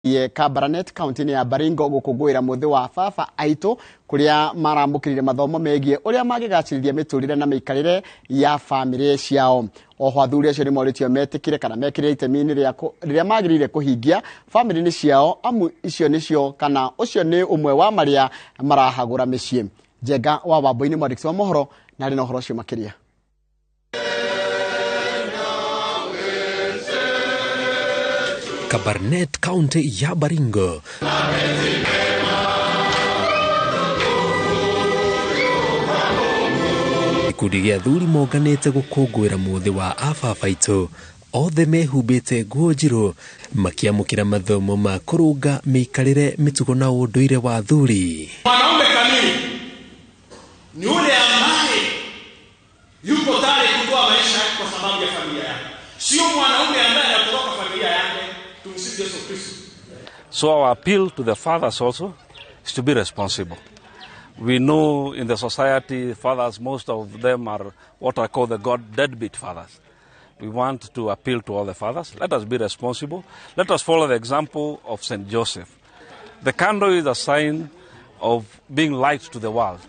Ye Kabarnet kaunti-inĩ ya Baringo gũkũngũĩra mũthĩ wa baba aitũ kũrĩa maramũkĩrire mathomo megiĩ ũrĩa mangĩgacĩrithia mĩtũrĩre na mĩikarĩre ya bamĩrĩ ciao. Oho athuri acio nĩ morĩtio metĩkĩre kana mekĩre itemi-inĩ rĩrĩa magĩrĩire kũhingia bamĩrĩ-inĩ ciao, amu icio nĩcio kana ũcio nĩ ũmwe wa marĩa marahagũra mĩciĩ. Njenga wa Wambui-inĩ mwandĩki wa mohoro na arĩ na ũhoro ũcio makĩria. Kabarnet County ya Baringo. Gĩkundi gĩa athuri monganĩte gũkũngũĩra mũthĩ wa ababa aitũ, othe mehumbĩte nguo njirũ makĩamũkĩra mathomo ma kũrũnga mĩikarĩre, mĩtugo na ũndũire wa athuri. Mwanaume kamili ni ule ambaye yuko tayari kutoa maisha yake kwa sababu ya familia yake, sio mwanaume ambaye anatoroka familia yake. Tumsifu Yesu Kristo. So our appeal to the fathers also is to be responsible. We know in the society, fathers, most of them are what I call the God deadbeat fathers. We want to appeal to all the fathers. Let us be responsible. Let us follow the example of St. Joseph. The candle is a sign of being light to the world.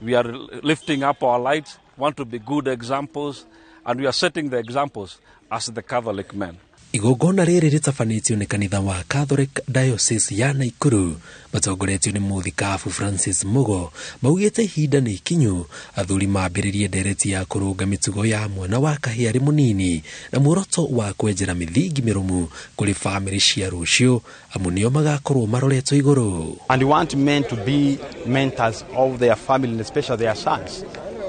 We are lifting up our lights, want to be good examples, and we are setting the examples as the Catholic men. Igongona rĩrĩ rĩtabanĩtio nĩ kanitha wa Catholic Diocese ya Nakuru matongoretio nĩ mũthikabu Francis Mugo maugĩte ihinda nĩ ikinyu athuri mambĩrĩrie ndereti ya kũrũnga mĩtugo ya mwana wa kahĩĩ arĩ mũnini na muoroto wa kwenjera mĩthingi mĩrũmu kũrĩ bamĩrĩ cia rũciũ amu nĩo magakorwo maroretwo igũrũ. And we want men to be mentors of their family and especially their sons,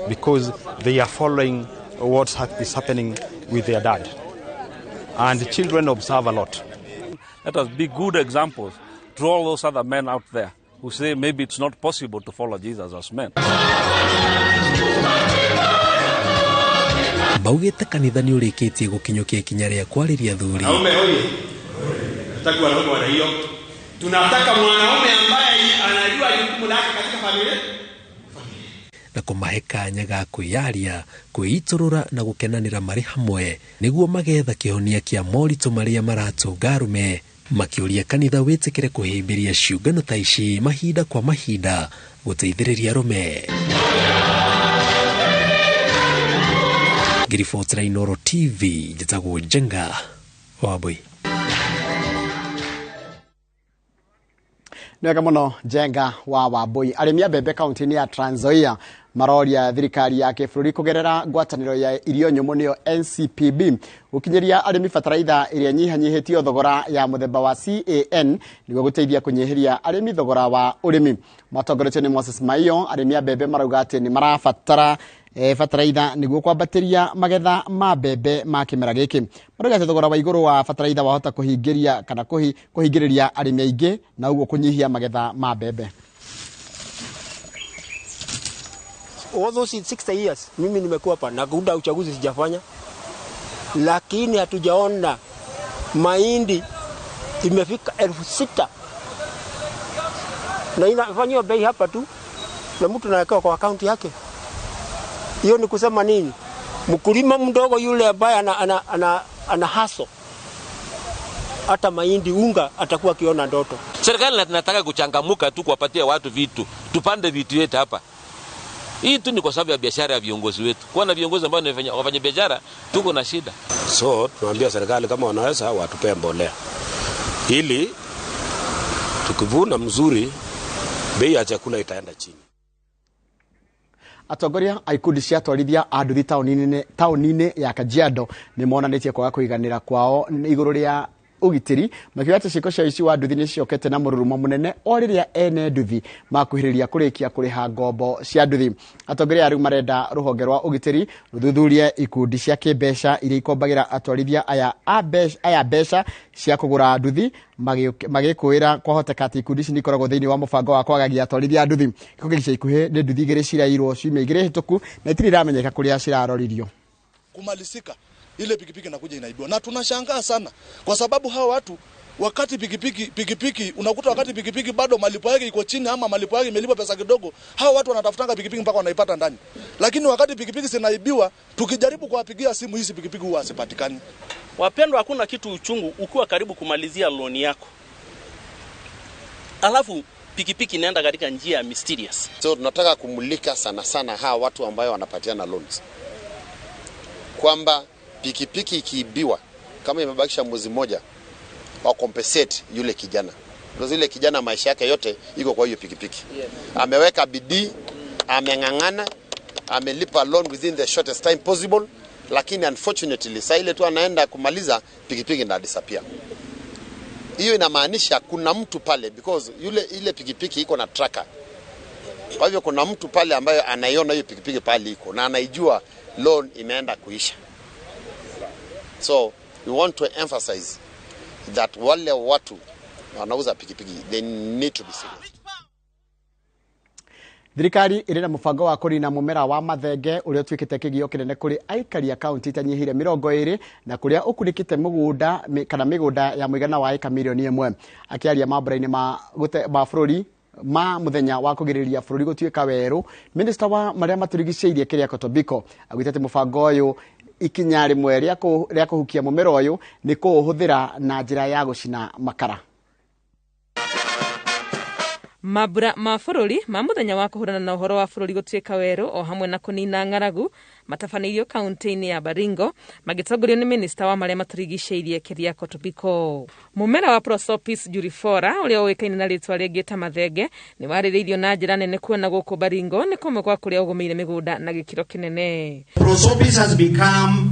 because they are following what is happening with their dad. And the children observe a lot. Let us be good examples to all those other men out there who say maybe it's not possible to follow Jesus as men. Maugĩte kanitha nĩ ũrĩkĩtie gũkinyũkia ikinya rĩa kwarĩria athuri. Wanaume oye! Hatutaki wanaume wa hiyo. Tunataka mwanaume ambaye anajua jukumu lake katika familia na kũmahe kanya ga kwĩyaria, kwĩitũrũra na gũkenanĩra marĩ hamwe nĩguo magetha kĩhonia kĩa moritũ marĩa maratũnga arũme, makĩũria kanitha wĩtĩkĩre kũhĩmbĩria ciũngano ta ici mahinda kwa mahinda gũteithĩrĩria arũme. Ngiribotera Inooro TV, njĩtagwo Njenga Wambui. Nĩ wega mũno Njenga wa Wambui. Arĩmi a mbembe kaunti-inĩ ya Trans Nzoia maroria thirikari ya kĩbũrũri kũgerera ngwatanĩro ya irio nyũmũ nĩyo NCPB gũkinyĩria arĩmi bataraitha ĩrĩa nyihanyihĩtio thogora ya mũthemba wa CAN nĩguo gũteithia kũnyihĩria arĩmi thogora wa ũrĩmi. Matongoretio nĩ Moses Maiyo, arĩmi a mbembe marauga atĩ nĩ marabatara bataraitha nĩguo kwambatĩria magetha ma mbembe ma kĩmera gĩkĩ. Marauga atĩ thogora wa igũrũ wa bataraitha wahota kũhingĩria kana kũhingĩrĩria arĩmi aingĩ na ũguo kũnyihia magetha ma mbembe. All those 60 years mimi nimekuwa hapa na kuunda uchaguzi sijafanya, lakini hatujaona mahindi imefika 6,000 na inafanywa bei hapa tu na mtu anawekewa kwa akaunti yake. Hiyo ni kusema nini? Mkulima mdogo yule ambaye ana haso hata mahindi unga atakuwa akiona ndoto. Serikali tunataka kuchangamuka tu kuwapatia watu vitu, tupande vitu yetu hapa. Hii tu ni kwa sababu ya biashara ya viongozi wetu. Kwa na viongozi ambao ni wafanya biashara tuko na shida. So tunaambia serikali kama wanaweza watupe mbolea ili tukivuna mzuri bei ya chakula itaenda chini. Atongoria a ikundi cia atwarithia a nduthi taũni-inĩ ya Kajiado nĩ monanĩtie kwaga kũiganĩra kwao igũrũ rĩa ũgitĩri, makiuga atĩ ciĩko cia ũici wa nduthi nĩ ciokete na mũrurumo mũnene o rĩrĩa ene nduthi makuhĩrĩria kũrĩkia kũrĩha ngombo cia nduthi. Atongoria rĩu marenda rũhonge rwa ũgitĩri rũthuthurie ikundi cia kĩmbeca iria ikombagĩra atwarithia aya mbeca cia kũgũra nduthi, magĩkũĩra kwahoteka atĩ ikundi ici nĩ ikoragwo thĩinĩ wa mũbango wa kwagagia atwarithia a nduthi. Gĩko gĩkĩ ica ikuhĩ nĩ nduthi igĩrĩ cirairwo ciumia igĩrĩ hĩtũku na itirĩ iramenyeka kũrĩa ciraroririo. Kumalizika ile pikipiki inakuja inaibiwa, na tunashangaa sana kwa sababu hao watu wakati pikipiki unakuta wakati pikipiki bado malipo yake iko chini ama malipo yake imelipwa pesa kidogo, hao watu wanatafutanga pikipiki mpaka wanaipata ndani. Lakini wakati pikipiki zinaibiwa, tukijaribu kuwapigia simu hizi pikipiki huwa hazipatikani. Wapendwa, hakuna kitu uchungu ukiwa karibu kumalizia loan yako Alafu pikipiki inaenda katika njia ya mysterious. So tunataka kumulika sana sana hawa watu ambayo wanapatiana loans, kwamba pikipiki ikiibiwa kama imebakisha mwezi mmoja, wa compensate yule kijana. Because yule kijana maisha yake yote iko kwa hiyo pikipiki. Ameweka bidii, ameng'ang'ana, amelipa loan within the shortest time possible, lakini unfortunately saa ile tu anaenda kumaliza pikipiki na disappear. Hiyo inamaanisha kuna mtu pale, because yule ile pikipiki iko na tracker. Kwa hivyo kuna mtu pale ambaye anaiona hiyo pikipiki pale iko na anaijua loan imeenda kuisha. So we want to emphasize that wale watu wanauza pikipiki, they need to be serious. Thirikari ĩrĩ na mũbango wa kũnina mũmera wa mathenge ũrĩa ũtuĩkĩte kĩgio kĩnene kũrĩ aikari a kaunti itanyihĩire 20 na kũrĩa ũkunĩkĩte mũgũnda kana mĩgũnda ya mũigana wa ĩka mirioni 1. Akĩaria mambura-inĩ ma bũrũri ma mũthenya wa kũgirĩrĩria bũrũri gũtuĩka werũ, minista wa marĩa matũrigicĩirie Keriako Tobiko augĩte atĩ mũbango ũyũ ikinya rĩmwe rĩa kũhukia mũmera ũyũ nĩ kũũhũthĩra na njĩra ya gũcina makara. Mambura ma bũrũri ma mũthenya wa kũhũrana na ũhoro wa bũrũri gũtuĩka werũ o hamwe na kũnina ng'aragu matabanĩirio kaunti-inĩ ya Baringo magĩtongorio nĩ minista wa marĩa matũrigicĩirie Keriako Tobiko. Mũmera wa Prosopis juliflora ũrĩa ũĩkaine na rĩtwa rĩngĩ ta mathenge nĩ warĩrĩirio na njĩra nene kuona gũkũ Baringo nĩ kũmwe kwa kũrĩa ũgũmĩire mĩgũnda na gĩkĩro kĩnene. Prosopis has become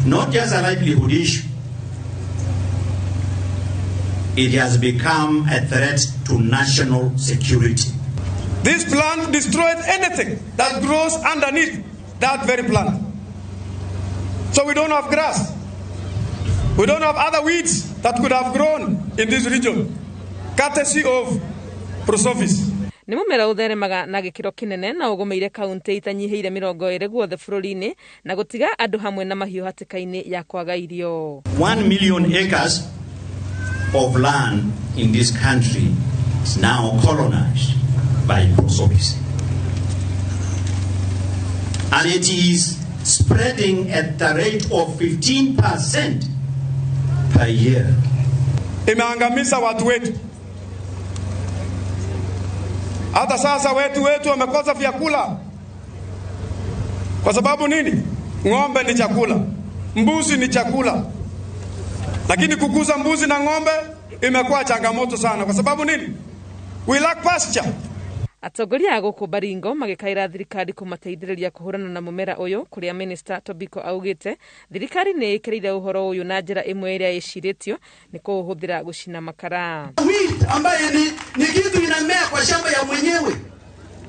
not just a livelihood issue. It has become a threat to national security. This plant destroys anything that grows underneath that very plant. So we don't have grass. We don't have other weeds that could have grown in this region, courtesy of Prosopis. Nĩ mũmera ũtheremaga na gĩkĩro kĩnene na ũgũmĩire kaunti itanyihĩire 20 guothe bũrũri-inĩ na gũtiga andũ hamwe na mahiũ hatĩka-inĩ ya kwaga irio. 1 million acres of land in this country is now colonized by Prosopis. And it is spreading at the rate of 15% per year. Imeangamiza watu wetu. Hata sasa wetu wamekosa vyakula. Kwa sababu nini? Ng'ombe ni chakula, mbuzi ni chakula. Lakini kukuza mbuzi na ng'ombe imekuwa changamoto sana. Kwa sababu nini? We lack pasture. Atongoria a gũkũ Baringo magĩkaĩra thirikari kũmateithĩrĩria kũhũrana na mũmera ũyũ kũrĩa Minister Tobiko augĩte thirikari nĩ ĩkĩrĩire ũhoro ũyũ na njĩra ĩmwe ĩrĩa ĩcirĩtio nĩ kũũhũthĩra gũcina makara. Weed ambaye ni kitu inamea kwa shamba ya mwenyewe.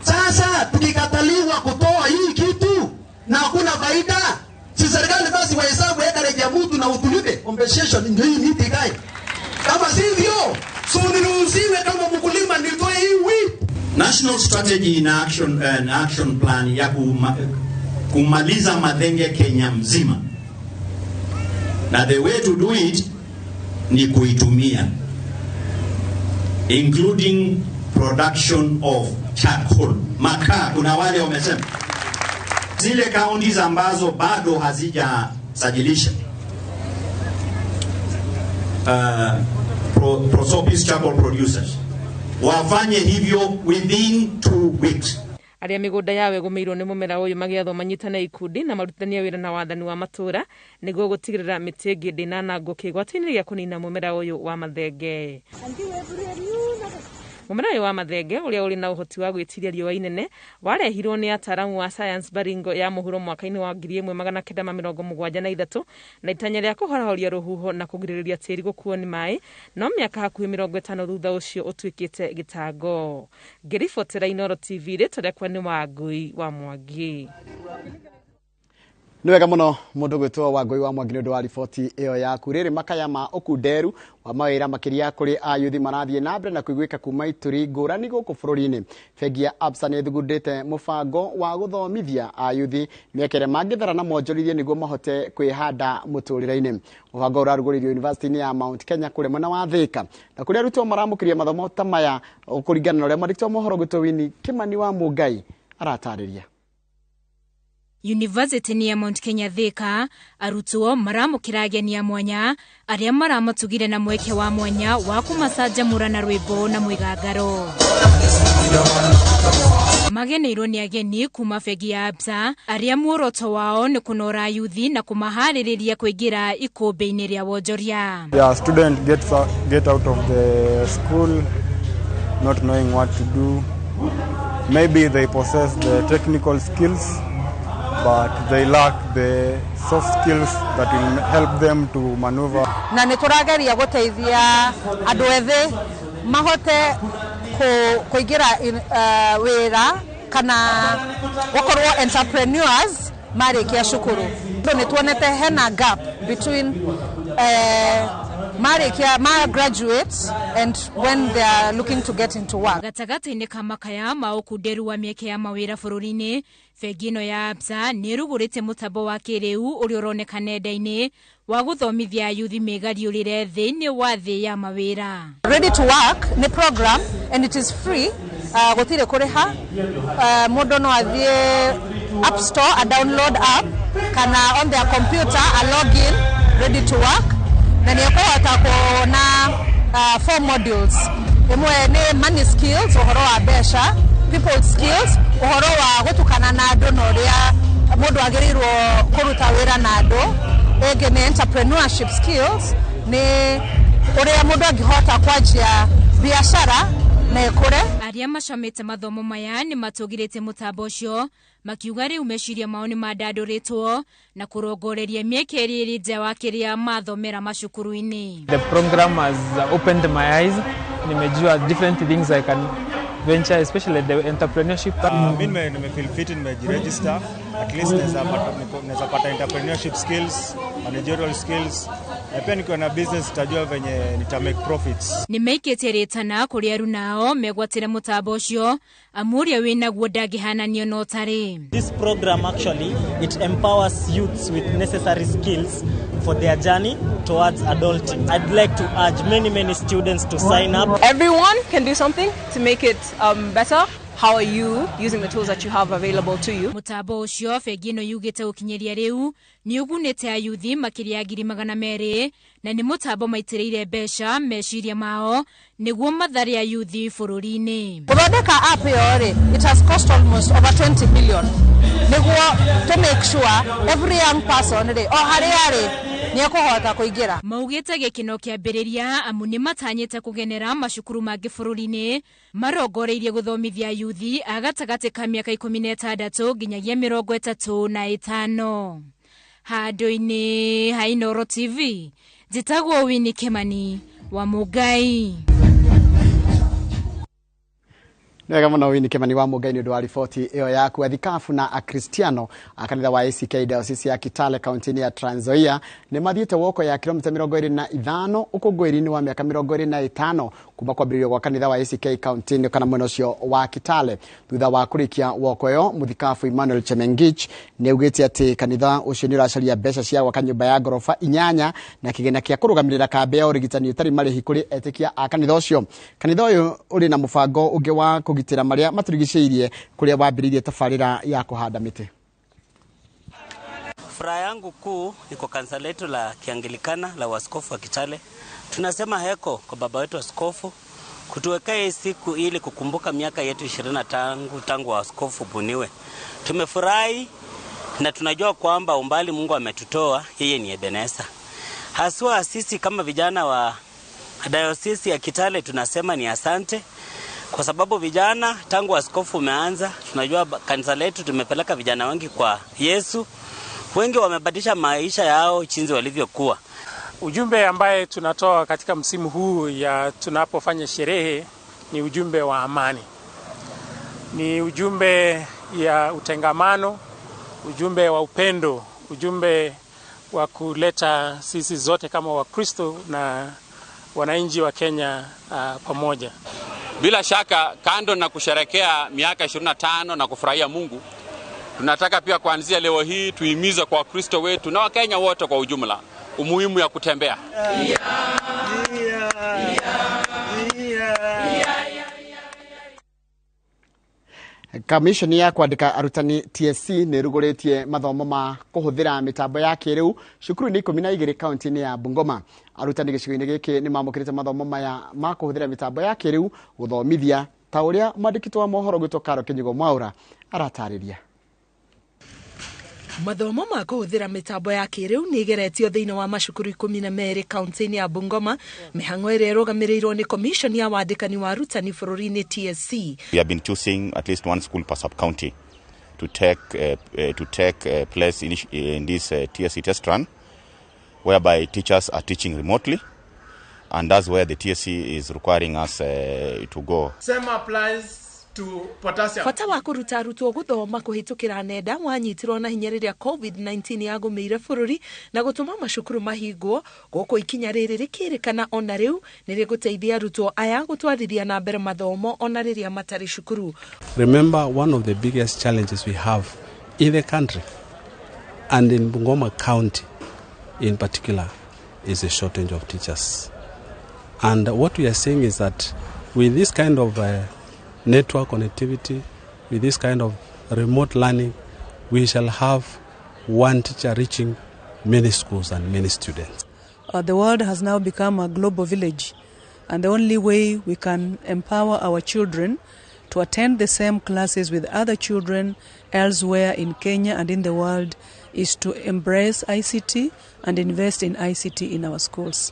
Sasa tukikataliwa kutoa hii kitu na hakuna faida, si serikali basi wahesabu acreage ya mtu na utulipe compensation ndio hii miti ikae. Kama sivyo, so niruhusiwe kama mkulima nitoe hii weed. National Strategy in Action and Action Plan ya kumaliza mathenge Kenya mzima. Na the way to do it ni kuitumia, including production of charcoal, makaa. Kuna wale wamesema zile counties ambazo bado hazijasajilisha Prosopis charcoal producers wafanye hivyo within 2 weeks. Arĩa mĩgũnda yao ĩgũmĩirwo nĩ mũmera ũyũ magĩathwo manyitane ikundi na marutithanie wĩra na wathani wa matũũra nĩguo gũtigĩrĩra mĩtĩ ĩngĩ ndĩnanangwo kĩgwati-inĩ gĩa kũnina mũmera ũyũ wa mathenge. Mũmera ũyũ wa mathenge ũrĩa ũrĩ na ũhoti wa gwĩtiria riũa inene warehirwo nĩ ataaramu a science Baringo ya mũhuro mwaka-inĩ wa 1973 na itanya rĩa kũhorahoria rũhuho na kũgirĩrĩria tĩri gũkuo nĩ maĩ, no mĩaka hakuhĩ 50 thutha ũcio ũtuĩkĩte gĩtango. Ngĩribotera Inooro TV rĩtwa rĩakwa nĩ Wangui wa Mwangi. Nĩ wega mũno mũndũ gwĩtwo Wangui wa Mwangi nĩ ũndũ wa riboti ĩyo yaku. Rĩrĩ makaya ma ũkunderu wa mawĩra makĩria kũrĩ ayuthi marathiĩ na mbere na kũiguĩka kuma ituri ngũrani gũkũ bũrũri-inĩ. Bengi ya Absa nĩ ĩthugundĩte mũbango wa gũthomithia ayuthi mĩeke ĩrĩa mangĩthara na monjorithie nĩguo mahote kwĩhanda mũtũrĩre-inĩ. Mũbango ũrarugũrĩirio University-inĩ ya Mount Kenya kũrĩa mwena wa Thĩka, na kũrĩa arutwo maramũkĩria mathomo ta maya kũringana na ũrĩa mwandĩki wa mohoro gwitũ Winnie Kimani wa Mũngai aratarĩria. University ya Mount Kenya Thika arutwo maramũkĩra ageni a mwanya arĩa maramatugire na mweke wa mwanya wa kũmacanjamũra na rwĩmbo na mwĩgangaro. Mageneirwo nĩ ageni kuma bengi ya Absa arĩa muoroto wao nĩ kũnora ayuthi na kũmaharĩrĩria kũingĩra ikũmbĩ-inĩ rĩa wonjoria. Yeah, student get out of the school not knowing what to do. Maybe they possess the technical skills, but they lack the soft skills that will help them to maneuver. Na nĩ tũrageria gũteithia andũ ethĩ mahote kũingĩra wĩra kana gũkorwo entrepreneurs marĩkia cukuru. Nĩ tuonete hena gap between marĩkia ma graduates and when they are looking to get into work. Gatagatĩ-inĩ ka makaya ma ũkunderu wa mĩeke ya mawĩra bũrũri-inĩ, bengi ĩno ya Absa nĩ ĩrugũrĩtie mũtambo wa kĩrĩu ũrĩa ũroneka nenda-inĩ wa gũthomithia ayuthi mĩgariũrĩre thĩinĩ wa thĩ ya mawĩra. Ready to Work nĩ program and it is free, gũtirĩ kũrĩha. Mũndũ no athiĩ App Store a download app kana on their computer a login Ready to Work, na nĩ ũkũhota kuona 4 modules. Ĩmwe nĩ money skills, ũhoro wa mbeca, people skills, ũhoro wa gũtukana na andũ na ũrĩa mũndũ agĩrĩirwo kũruta wĩra na andũ. Ĩngĩ nĩ entrepreneurship skills, nĩ ũrĩa mũndũ angĩhota kwanjia biacara na ĩkũre. Arĩa macamĩte mathomo maya nĩ matũgĩrĩte mũtambo ũcio makiuga rĩu meciria mao nĩ mandandũrĩtwo na kũrongoreria mĩeke ĩrĩa ĩrĩ nja wa kĩrĩa mathomera macukuru-inĩ. The program has opened my eyes. Nimejua different things I can venture, especially the entrepreneurship. Mimi nimefeel fit, nimejiregister. At least naweza pata entrepreneurship skills, managerial skills. Na pia nikiwa na business nitajua venye nita make profits. Nimeikĩtie rĩtana kũrĩ arunao megwatĩre mũtambo ũcio amu ũrĩa wĩnaguo ndangĩhananio na ũtarĩ. This program actually it empowers youths with necessary skills for their journey towards adulting. I'd like to urge many students to sign up. Everyone can do something to make it better. How are you using the tools that you have available to you? Mũtambo ũcio bengi ĩno yugĩte gũkinyĩria rĩu nĩ ũgunĩte ayuthi makĩria ya 200,000 na nĩ mũtambo maitĩrĩire mbeca meciria mao nĩguo mathare ayuthi bũrũri-inĩ. Gũthondeka app ĩyo rĩ, it has cost almost over 20 million nĩguo to make sure every young person rĩ, o harĩa arĩ nĩ ekũhota kũingĩra. Maugĩte gĩkeno kĩambĩrĩria amu nĩ matanyĩte kũgenera macukuru mangĩ bũrũri-inĩ marongoreirie gũthomithia ayuthi a gatagatĩ ka mĩaka 16 nginyagia 35. Handũ-inĩ ha Inooro TV, njĩtagwo Winnie Kimani wa Mũngai. Nĩwega mũno Winnie Kimani wa Mũngai nĩ ũndũ wa riboti ĩyo yaku. Athikabu na Akristiano a kanitha wa ACK Diocese ya Kitale kaunti-inĩ ya Trans Nzoia nĩ mathiĩte woko ya kilomita 25 ũkũngũĩri-inĩ wa mĩaka 25 kuma kwambĩrĩrio gwa kanitha wa ACK kaunti-inĩ kana mwena ũcio wa Kitale. Thutha wa kũrĩkia woko ĩyo, mũthikabu Emmanuel Chemengich nĩ augĩte atĩ kanitha ũcio nĩ ũracaria mbeca cia gwaka nyũmba ya ngoroba 8 na kĩgĩna kĩa kũrũgamĩrĩra kambĩ ya ũrigitani ũtarĩ marĩhi kũrĩ etĩkia a kanitha ũcio. Kanitha ũyũ ũrĩ na mũbango ũngĩ wa kũgitĩra marĩa matũrigicĩirie kũrĩa wambĩrĩirie tabarĩra ya kũhanda mĩtĩ. Furaha yangu kuu iko kanisa letu la Kianglikana la waskofu wa Kitale. Tunasema heko kwa baba wetu askofu kutuwekea hii siku ili kukumbuka miaka yetu 25 tangu waskofu buniwe. Tumefurahi na tunajua kwamba umbali Mungu ametutoa, yeye ni Ebeneza. Haswa sisi kama vijana wa dayosisi ya Kitale tunasema ni asante kwa sababu vijana tangu askofu umeanza, tunajua kanisa letu tumepeleka vijana wengi kwa Yesu. Wengi wamebadilisha maisha yao jinsi walivyokuwa. Ujumbe ambaye tunatoa katika msimu huu ya tunapofanya sherehe ni ujumbe wa amani. Ni ujumbe ya utengamano, ujumbe wa upendo, ujumbe wa kuleta sisi zote kama Wakristo na wananchi wa Kenya pamoja. Bila shaka kando na kusherekea miaka 25 na kufurahia Mungu, tunataka pia kuanzia leo hii tuimize kwa Wakristo wetu na Wakenya wote kwa ujumla umuhimu ya kutembea. Kamishoni ya kwandĩka arutani TSC nĩ ĩrugũrĩtie mathomo ma kũhũthĩra mĩtambo ya kĩrĩu cukuru-inĩ 12 kaunti-inĩ ya Bungoma. Arutani gĩcigo-inĩ gĩkĩ nĩ mamũkĩrĩte mathomo maya ma kũhũthĩra mĩtambo ya kĩrĩu gũthomithia ta ũrĩa mwandĩki wa mohoro gwĩtwo Karo Kĩnyugo Mwaura aratarĩria. Mathomo ma kũhũthĩra mĩtambo ya kĩrĩu nĩ ĩgeretio thĩinĩ wa macukuru 12 kaunti-inĩ ya Bungoma, mĩhang'o ĩrĩa ĩrũgamĩrĩirwo nĩ Commission ya wandĩkani wa arutani bũrũri-inĩ TSC. We have been choosing at least one school per sub-county to take place in this TSC test run, whereby teachers are teaching remotely, and that's where the TSC is requiring us to go. Same applies to potassium. Bata wa kũruta arutwo gũthoma kũhĩtũkĩra nenda wanyitirwo na hinya rĩrĩa COVID-19 yagũmĩire bũrũri na gũtũma macukuru mahingwo. Gũkũ ikinya rĩrĩ rĩkĩrĩkana ona rĩu nĩ rĩgũteithia arutwo aya gũtwarithia na mbere mathomo ona rĩrĩa matarĩ cukuru. Remember, one of the biggest challenges we have in the country and in Bungoma County in particular is a shortage of teachers. And what we are saying is that with this kind of network connectivity, with this kind of remote learning, we shall have one teacher reaching many schools and many students. The world has now become a global village, and the only way we can empower our children to attend the same classes with other children elsewhere in Kenya and in the world is to embrace ICT and invest in ICT in our schools.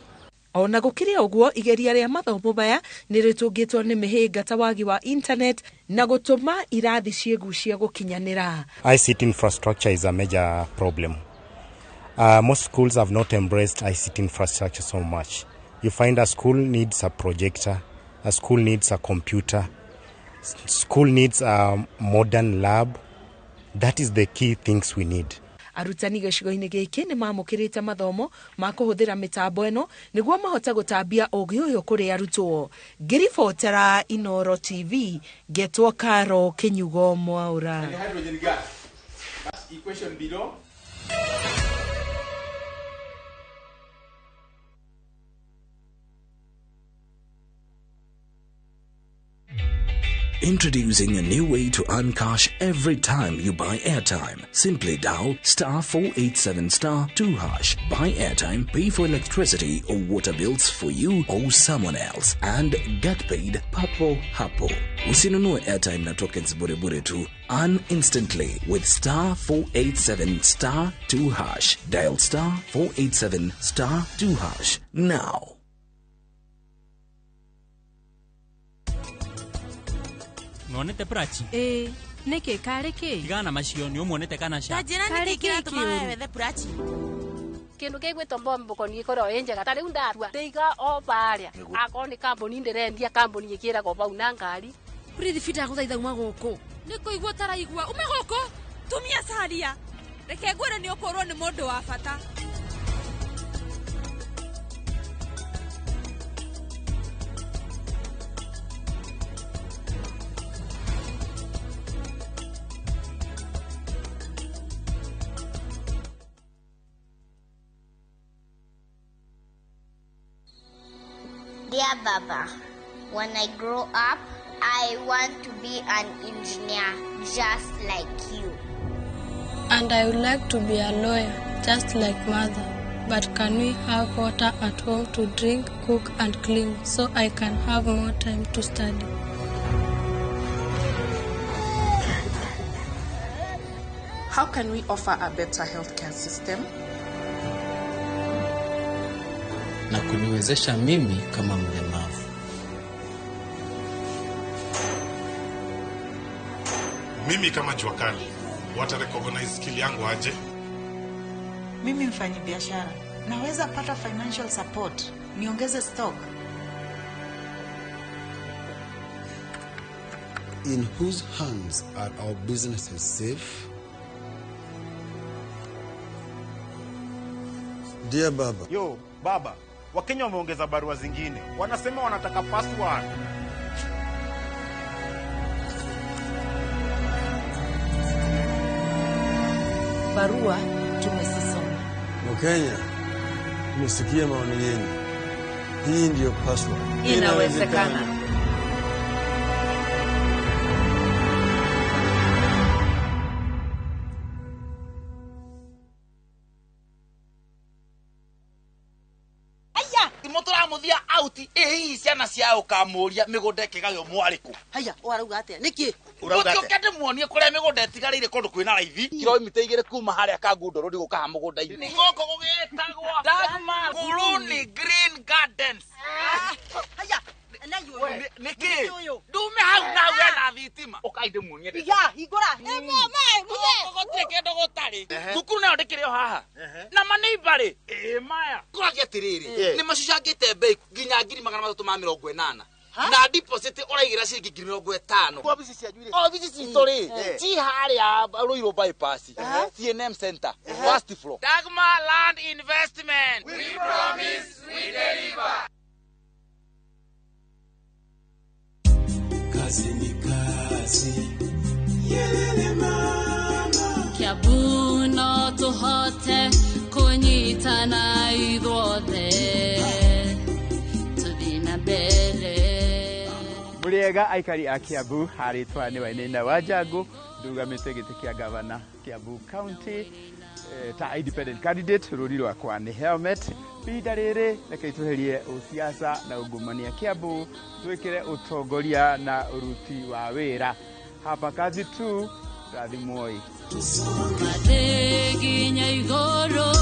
Ona gũkĩrĩ ũguo, igeria rĩa mathomo maya nĩ rĩtũngĩtwo nĩ mĩhĩnga ta wagi wa internet na gũtũma irathi ciĩgucie gũkinyanĩra. ICT infrastructure is a major problem. Most schools have not embraced ICT infrastructure so much. You find a school needs a projector, a school needs a computer, school needs a modern lab. That is the key things we need. Arutani gĩcigo-inĩ gĩkĩ nĩ mamũkĩrĩte mathomo ma kũhũthĩra mĩtambo ĩno nĩguo mahote gũtambia ũgĩ ũyũ kũrĩ arutwo. Ngĩribotera Inoro TV, ngetwo Karo Kĩnyugo Mwaura. And hydrogen gas. That's equation below. Introducing a new way to earn cash every time you buy airtime. Simply dial *487*2#. Buy airtime, pay for electricity or water bills for you or someone else, and get paid papo hapo. Usinunue airtime na tokens bure bure tu. Earn instantly with *487*2#. Dial *487*2# now. Nonete Prachi. Nĩkĩ karĩ kĩ? Tigana macio nĩ ũmuonete kana ca. Ta njĩra nĩkĩ kĩratũma we wethe Prachi? Kĩndũ gĩgwĩtwo mbombo nĩ ĩkoragwo ĩ njega. Ta rĩu ndatua ndĩiga o barĩa. Akorwo nĩ kambuni ndĩrendia, kambuni ĩkĩragwo bau na ngari. Prithvi ndagũthaitha uma gũkũ. Nĩ kũigua ũtaraigua. Uma gũkũ. Tumia caria. Reke ngwĩre nĩ ũkũrwo nĩ mũndũ wa bata. Dear Baba, when I grow up, I want to be an engineer just like you. And I would like to be a lawyer just like mother. But can we have water at home to drink, cook and clean so I can have more time to study? How can we offer a better healthcare system? Na kuniwezesha mimi kama mlemavu. Mimi kama jua kali, wata recognize skill yangu aje? Mimi mfanyi biashara, naweza pata financial support, niongeze stock. In whose hands are our businesses safe? Dear Baba. Yo, Baba. Wakenya wameongeza barua zingine. Wanasema wanataka password. Barua tumesisoma. Wakenya, tumesikia maoni yenu. Hii ndio password. Inawezekana. Ciana cia ukamuria migunda ikigaywo mwariku. Haya, warauga atia? Niki? Urauga ndimuonie kuria migunda itigarire kundu kwina raithi. Kilomita 2 kuma haria Kangundo road gukaha mugunda-ini. Ni guku gugitagwo Dagmar Kuluni Green Gardens. Haya, na yuyu. Niki? Ndume hau na hau hena thitima. Ukai ndimuonie. Ya, hingura. Gutire kindu gutari. Thukuru nayo ndikiri o haha. Na maneiba-ri. Ĩ maya. Kũragia atiriri. Ni macucangite bei nginya 380. Na deposit ũraigĩra ciringi 50,000. Obici cianyu rĩ? Obici citũ rĩ, ci harĩa Ruiru bypass, CNM Center, first floor. Dagmar Land Investment. We promise, we deliver. Kazi ni kazi. Yelele mama. Kiambu no tũhote kũnyitana ithuothe tũthiĩ na mbere. Mũrĩega aikari a Kiambu, harĩtwa nĩ Wainaina wa Njangu, ndugamĩte gĩtĩ kĩa gavana Kiambu County ta independent candidate. Rũri rwakwa nĩ helmet. Ihinda rĩrĩ reke itũherie ũsiasa na ungumania Kiambu, twĩkĩre ũtongoria na ũruti wa wĩra. Hapa kazi tu, rathimwoi. Mathĩ nginya igũrũ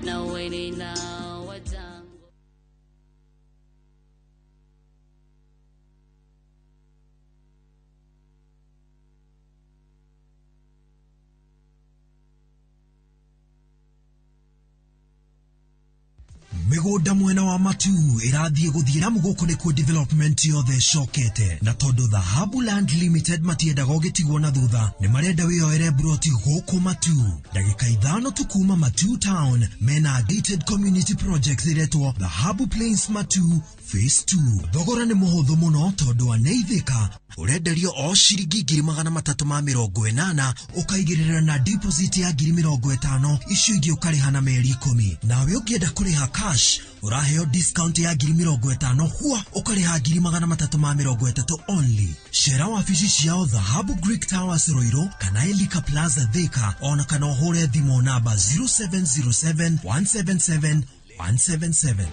na Wainaina wa Njangu. Migunda mwena wa Matu irathie guthie na guku nikuo development yothe icokete, na tondu Dhahabu Land Limited matiendaga ugitigwo na thutha, ni marenda wioere broti guku Matu. Ndagika 5 tu kuma Matu town mena gated community project iretwo Dhahabu Plains Matu Phase 2. Thogora ni muhuthu muno tondu aneithika urenderio o ciringi 380,000 ukaigirira na deposit ya 50,000, icio ingi ukariha na meri 10. Nawe ungienda kuriha cash uraheo discount ya 50,000 hua ukariha 330,000 only. Cera wabici ciao Dhahabu Greek Towers Ruiru kana Elika Plaza Thika, ona kana uhure thimu namba 0707 177 177.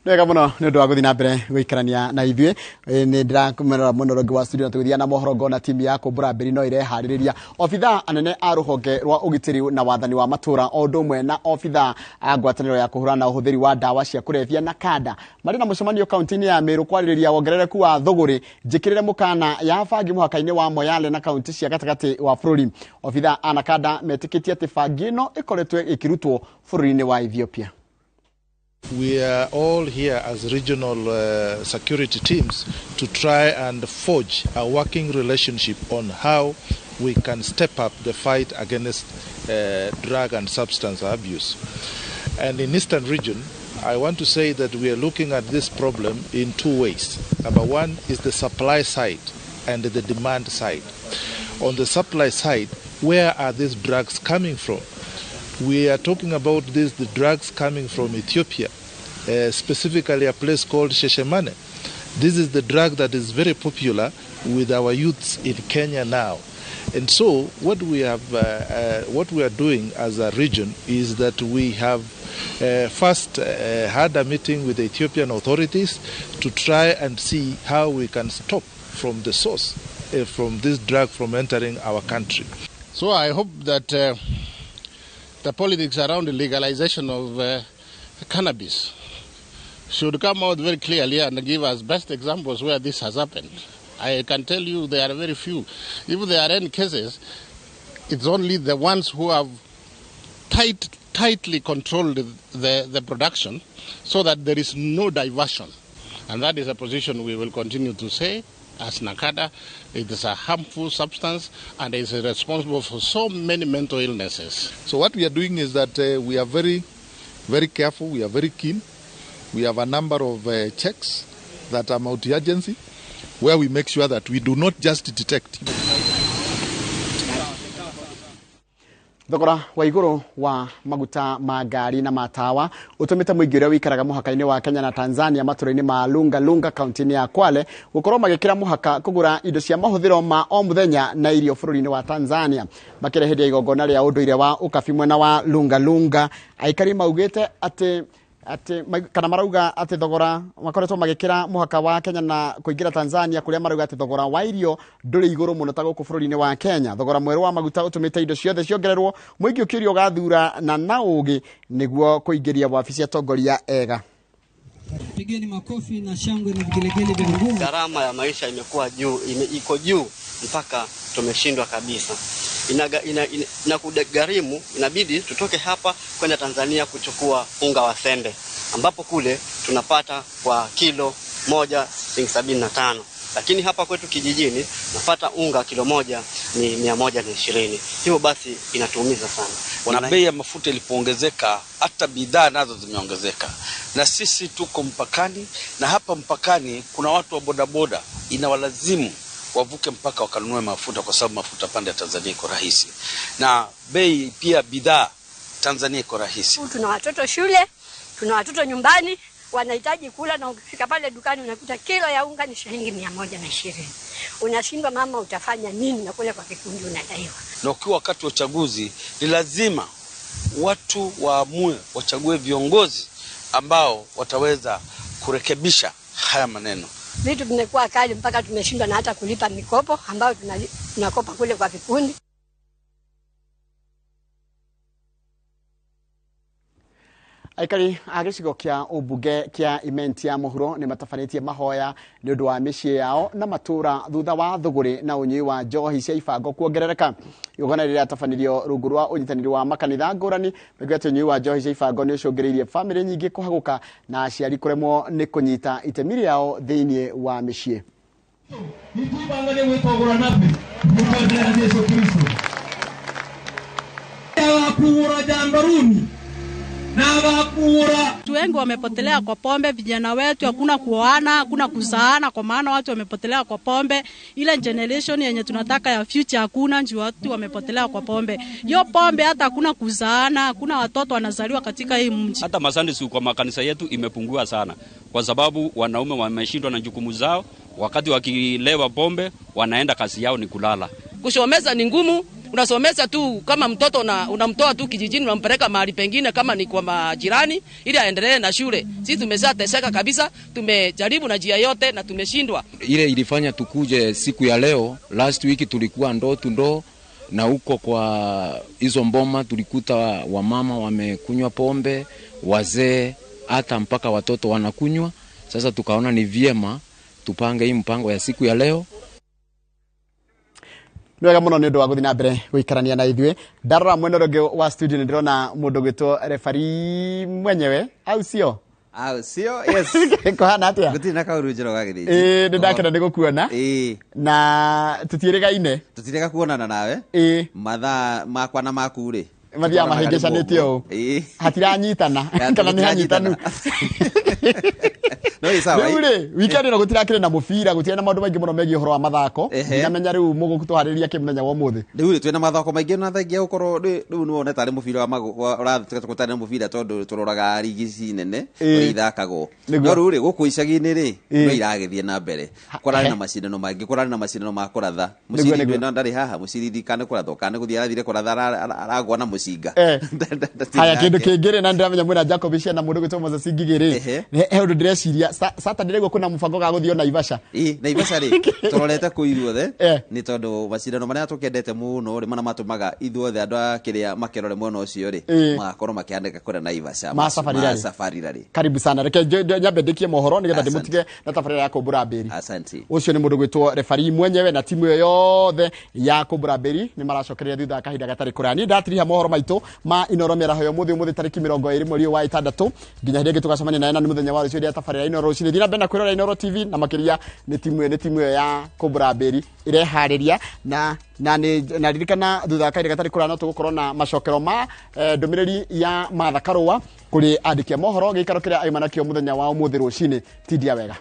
Wega muno ni undu wa guthii na mbere guikarania na ithuĩ. Ni ndĩrakũmerera mũno rũngĩ wa studio na tũgĩthiĩ na mohoro ngona timu ya kũmbũra mbĩri no ireharĩrĩria. Obithaa anene a rũhonge rwa ũgitĩri na wathani wa matũra o ũndũ ũmwe na obithaa a ngwatanĩro ya kũhũrana na ũhũthĩri wa ndawa cia kũrebia na kanda marĩ na mũcemanio kaunti-inĩ ya Meru kwarĩrĩria wongerereku wa thũgũrĩ njĩkĩrĩre mũkana ya bangi mũhaka-inĩ wa Moyale na kaunti cia gatagatĩ wa bũrũri. Obithaa a Nakanda metĩkĩtie atĩ bangi ĩno ĩkoretwo ĩkĩrutwo bũrũri-inĩ wa Ethiopia. We are all here as regional security teams to try and forge a working relationship on how we can step up the fight against drug and substance abuse. And in Eastern region, I want to say that we are looking at this problem in two ways. Number one is the supply side and the demand side. On the supply side, where are these drugs coming from? We are talking about the drugs coming from Ethiopia, specifically a place called Sheshemane. This is the drug that is very popular with our youths in Kenya now. And so what we have, what we are doing as a region is that we have first had a meeting with the Ethiopian authorities to try and see how we can stop from the source, from this drug from entering our country. So I hope that the politics around the legalization of cannabis should come out very clearly and give us best examples where this has happened. I can tell you there are very few. If there are any cases, it's only the ones who have tightly controlled the production so that there is no diversion. And that is a position we will continue to say. As NACADA, it is a harmful substance and is responsible for so many mental illnesses. So what we are doing is that we are very, very careful, we are very keen. We have a number of checks that are multi-agency, where we make sure that we do not just detect. Thogora wa igũrũ wa maguta ma ngari na matawa ũtũmĩte mũingĩ ũrĩa wĩikaraga mũhaka-inĩ wa Kenya na Tanzania matũra-inĩ ma Lunga Lunga kaunti-inĩ ya Kwale gũkorwo magĩkĩra mũhaka kũgũra indo cia mahũthĩro ma o mũthenya na irio bũrũri-inĩ wa Tanzania. Makĩreheria igongona rĩa ũndũire wa ũkabi mwena wa Lunga Lunga, aikari maugĩte atĩ kana marauga atĩ thogora makoretwo magĩkĩra mũhaka wa Kenya na kũingĩra Tanzania kũrĩa marauga atĩ thogora wa irio ndũrĩ igũrũ mũno ta gũkũ bũrũri-inĩ wa Kenya. Thogora mwerũ wa maguta ũtũmĩte indo ciothe ciongererwo, mũingĩ ũkĩũrio ũgathura na ũgĩ nĩguo kũingĩria wabici atongoria ega. Pigeni makofi na shangwe na vigelegele vya nguvu. Gharama ya maisha imekuwa juu, iko juu mpaka tumeshindwa kabisa. Na kugharimu, inabidi tutoke hapa kwenda Tanzania kuchukua unga wa sembe, ambapo kule tunapata kwa kilo moja shilingi 75, lakini hapa kwetu kijijini napata unga kilo moja ni 120. Hivyo basi inatuumiza sana. Na bei ya mafuta ilipoongezeka, hata bidhaa nazo zimeongezeka. Na sisi tuko mpakani, na hapa mpakani kuna watu wa bodaboda inawalazimu wavuke mpaka wakanunue mafuta, kwa sababu mafuta pande ya Tanzania iko rahisi, na bei pia bidhaa Tanzania iko rahisi. Tuna watoto shule, tuna watoto nyumbani, wanahitaji kula, na ukifika pale dukani unakuta kilo ya unga ni shilingi 120. Unashindwa mama, utafanya nini? Na kule kwa kikundi unadaiwa. Na ukiwa wakati wa uchaguzi ni lazima watu waamue, wachague viongozi ambao wataweza kurekebisha haya maneno. Vitu vimekuwa kali mpaka tumeshindwa na hata kulipa mikopo ambayo tunakopa kule kwa vikundi. Aikari a gĩcigo kĩa ũmbunge kĩa Imenti ya mũhuro nĩ matabanĩtie mahoya nĩ ũndũ wa mĩciĩ yao na matũũra thutha wa thũgũrĩ na ũnyui wa njohi cia ibango kuongerereka. Igongona rĩrĩa rĩatabanirio rungu rwa ũnyitanĩri wa makanitha ngũrani makiuga atĩ ũnyui wa njohi cia ibango nĩ ũcũngĩrĩirie bamĩrĩ nyingĩ kũhagũka na aciari kũremwo nĩ kũnyita itemi rĩao thĩinĩ wa mĩciĩ. Watu wengi wamepotelea kwa pombe, vijana wetu hakuna kuoana, hakuna kuzaana, kwa maana watu wamepotelea kwa pombe. Ile generation yenye tunataka ya future hakuna, juu watu wamepotelea kwa pombe. Hiyo pombe hata hakuna kuzaana, hakuna watoto wanazaliwa katika hii mji. Hata masandi kwa makanisa yetu imepungua sana, kwa sababu wanaume wameshindwa na jukumu zao. Wakati wakilewa pombe wanaenda kazi yao ni kulala. Kusomeza ni ngumu. Unasomeza tu kama mtoto unamtoa tu kijijini unampeleka mahali pengine kama ni kwa majirani ili aendelee na shule. Sisi tumeshateseka kabisa, tumejaribu na njia yote na tumeshindwa. Ile ilifanya tukuje siku ya leo. Last week tulikuwa ndo tundo na huko kwa hizo mboma tulikuta wamama wamekunywa pombe, wazee hata mpaka watoto wanakunywa. Sasa tukaona ni vyema tupange hii mpango ya siku ya leo. Nĩ wega mũno nĩ ũndũ wa gũthiĩ na mbere gũikarania na ithuĩ. Ndarora mwena ũrĩa ũngĩ wa studio nĩ ndĩrona mũndũ ũgwĩtwo referee mwenyewe, au sio? Au sio? Yes. Kũhana atĩa? Gũtirĩ na kaũru njoro gagĩthĩnji. Ĩĩ, nĩ ndakena nĩ gũkuona. Ĩĩ. Na tũtiĩrĩgaine. Tũtirĩga kuonana nawe. Ĩĩ. Mathaa makwa na maku rĩ. Mathiaga mahĩngĩcanĩte ũũ. Ĩĩ. Hatiranyitana kana nĩ hanyitanu. No ĩ sawa. Rĩu rĩ, weekend ĩno gũtirakĩrĩ na mũbira, gũtirĩ na maũndũ maingĩ mũno megiĩ ũhoro wa mathako. Ndinamenya rĩu mũgũtũharĩria kĩ mũthenya wa ũmũthĩ. Rĩu rĩ, twĩna mathako maingĩ na thengia gũkorwo rĩu nĩ wona tarĩ mũbira wa ũrathika na mũbira tondũ tũroraga ligi ici nene ũrĩa ithakagwo. No rĩu rĩ, gũkũ icagi-inĩ rĩ, no iragĩthiĩ na mbere. Kũrarĩ na macindano mangĩ, kũrarĩ na macindano ma kũratha. Mũcirindi ĩno ndarĩ haha, mũcirindi kana kũratha, kana gũthiĩ arathire kũratha aragwa na mũcinga. Haya, kĩndũ kĩngĩ rĩ, na ndĩramenya mwĩna Jacob Cia na mũndũ ũgwĩtwo Moses Ngigĩ rĩ, he ũndũ ndĩreciria Saturday rĩguo kwĩna mũbango ga gũthiĩ Naivasha. Ĩĩ, Naivasha rĩ, tũrorete kũu ithuothe nĩ tondũ macindano marĩa tũkendete mũno rĩ, mana matũmaga ithuothe andũ a kĩrĩa makĩrore mwena ũcio rĩ, magakorwo makĩandĩka kũrĩa Naivasha. Ma safari rĩ. Karibu sana. Reke nyambe ndĩkie mohoro nĩgetha ndĩmũtige na tabarĩra ya kũmbũra mbĩri. Asante. Ũcio nĩ mũndũ ũgwĩtwo referee mwenyewe na timu ĩyo yothe ya kũmbũra mbĩri nĩ maracokereria thutha wa kahinda gatarĩ kũraya. Niĩ ndatiriha mohoro maitũ ma Inoro mĩaraho ya ũmũthĩ, ũmũthĩ tarĩki 20 mweri wa 6 nginya hĩndĩ ĩngĩ tũgacemania nawe, na nĩ mũthenya wa rũciũ rĩa tabarĩra Inoro rũcinĩ. Thiĩ na mbere na kwĩrorera Inoro TV, na makĩria nĩ timu ĩyo ya kũmbũra mbĩri ĩreharĩria na ririkana thutha wa kahinda gatarĩ kũraya no tũgũkorwo na macokero ma ndũmĩrĩri ya Martha Karũa kũrĩ andĩki a mohoro gĩikaro kĩrĩa aima nakĩo mũthenya wa ũmũthĩ rũcinĩ. Tindia wega.